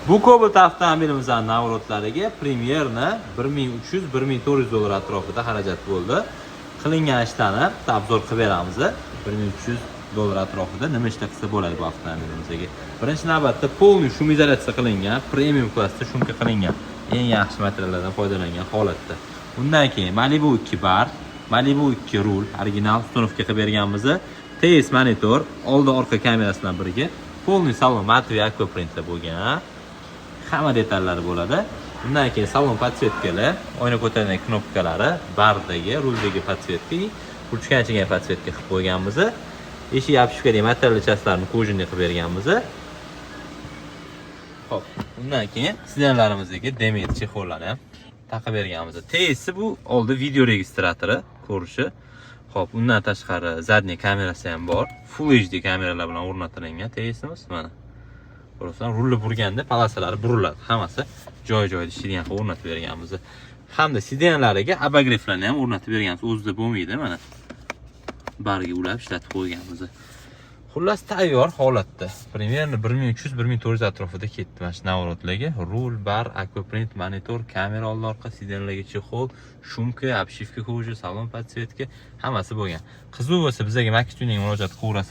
Bu Cobalt avtomobilimizning наворот lariga примерно 1300-1400 dollar atrofida xarajat bo'ldi. Qilingan ishlarni bitta обзор qilib beramiz. 1300 dollar atrofida nima ishlar qilsa bo'ladi bu avtomobilimizga? Birinchi navbatda полный шумоизоляция qilingan, premium klassda шумка qilingan, eng yaxshi materiallardan foydalangan holatda. Undan keyin Malibu 2 bar, Malibu 2 rul, original установка qilib berganmiz. TS monitor, oldi orqa kamerasi bilan birga полный salon матовый аквапринт lar bo'lgan. Hamma detallari bo'ladi. Undan keyin salon подсветка lar, oyna ko'taradigan knopkalari, bardagi, ruldagi подсветка, ручка ga подсветка qilib qo'yganmiz. Eshik обшивка dagi material часть larini кожаный qilib berganmiz. Xo'p, undan keyin сиденья larimizdagi Demir чехол larni ham taqib berganmiz. TS bu oldi video registratori ko'rishi. Xo'p, undan tashqari задний kamerasi ham bor. Full HD kameralar bilan o'rnatilgan TSimiz mana. Ko'rasizlar, rulni burganda полоса lari buriladi. Hammasi joy-joyida ishlaydigan qilib o'rnatib berganmiz. Hamda сиденья lariga обогрев larni ham o'rnatib berganmiz. O'zida bo'lmaydi mana. Barga ulab ishlatib qo'yganmiz. Xullas, tayyor holatda. Примерно 1300-1400 atrofida ketdi mana shu наворот larga. Rul, bar, аквапринт, monitor, kamera oldi orqa, сиденья larga чехол, шумка, обшивка кожа, salon подсветка hammasi bo'lgan. Qiziq bo'lsa, bizga Maki Tuning murojaat qilaverasiz.